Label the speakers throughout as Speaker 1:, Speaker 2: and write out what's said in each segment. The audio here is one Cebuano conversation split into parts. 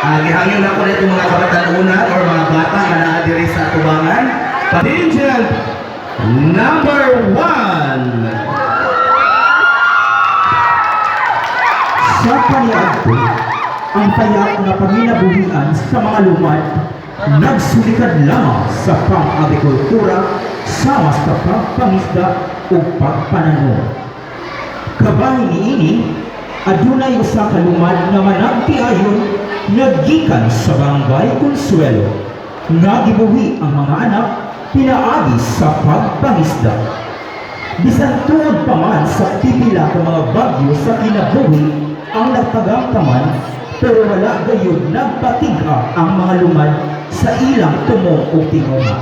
Speaker 1: Gihangyo na ko nito mga kabatanunan or mga bata nga naa diri sa tubangan. Contingent number 1.
Speaker 2: Sa kaniadto, ang payak nga panginabuhian sa mga lumad nagsulikad lamang sa pang-agrikultura sama sa pagpangisda ug pagpananom. Kabahin niini, adunay usa ka lumad nga managtiayon nga gikan sa Barangay Consuelo nga gibuhi ang mga anak pinaagi sa pagpangisda. Bisan tuod pa man sa pipila ka mga bagyo sa kinabuhi ang nagtagamtaman, pero wala gayud nagpatig-a ang mga lumad sa ilang tumong o tinguha.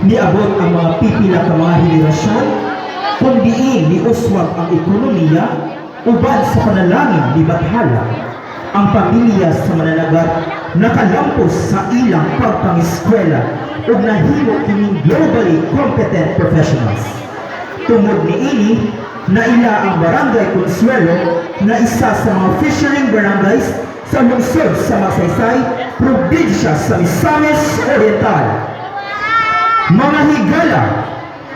Speaker 2: Niabot ang mga pipila ka mga henerasyon kung diin niuswag ang ekonomiya uban sa panalangin ni Bathala. Ang pamilya sa mananagat nakalampos sa ilang pagpangiskwela ug nahimo kining globally competent professionals. Tungod niini, naila ang Barangay Consuelo na isa sa mga fishering barangays sa lungsod sa Magsaysay, probinsya sa Misamis Oriental. Mga higala,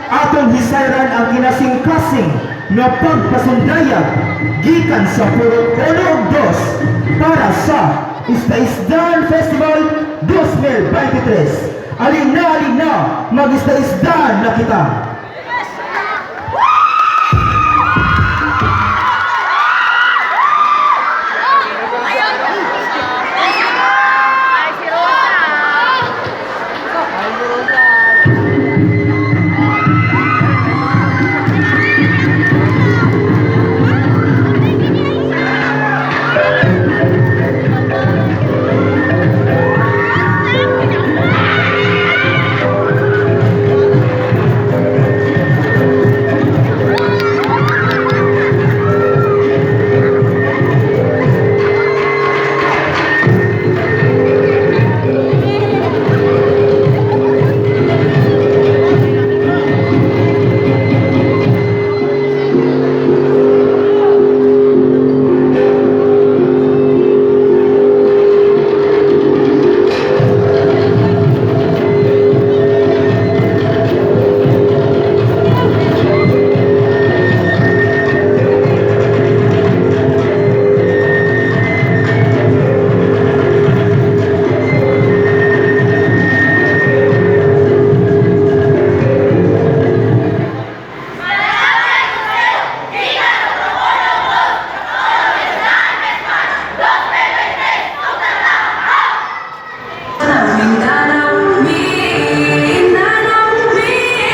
Speaker 2: atong hisayran ang kinasingkasing nga pagpasundayag gikan sa Purok 1 ug 2 para sa Isda-Isdaan Festival 2023. Alin na, alin na, mag-isda-isdaan na kita.
Speaker 3: Ay, si Rosa. Ay, si Rosa.
Speaker 4: Mindanao, Mindanao, Mindanao.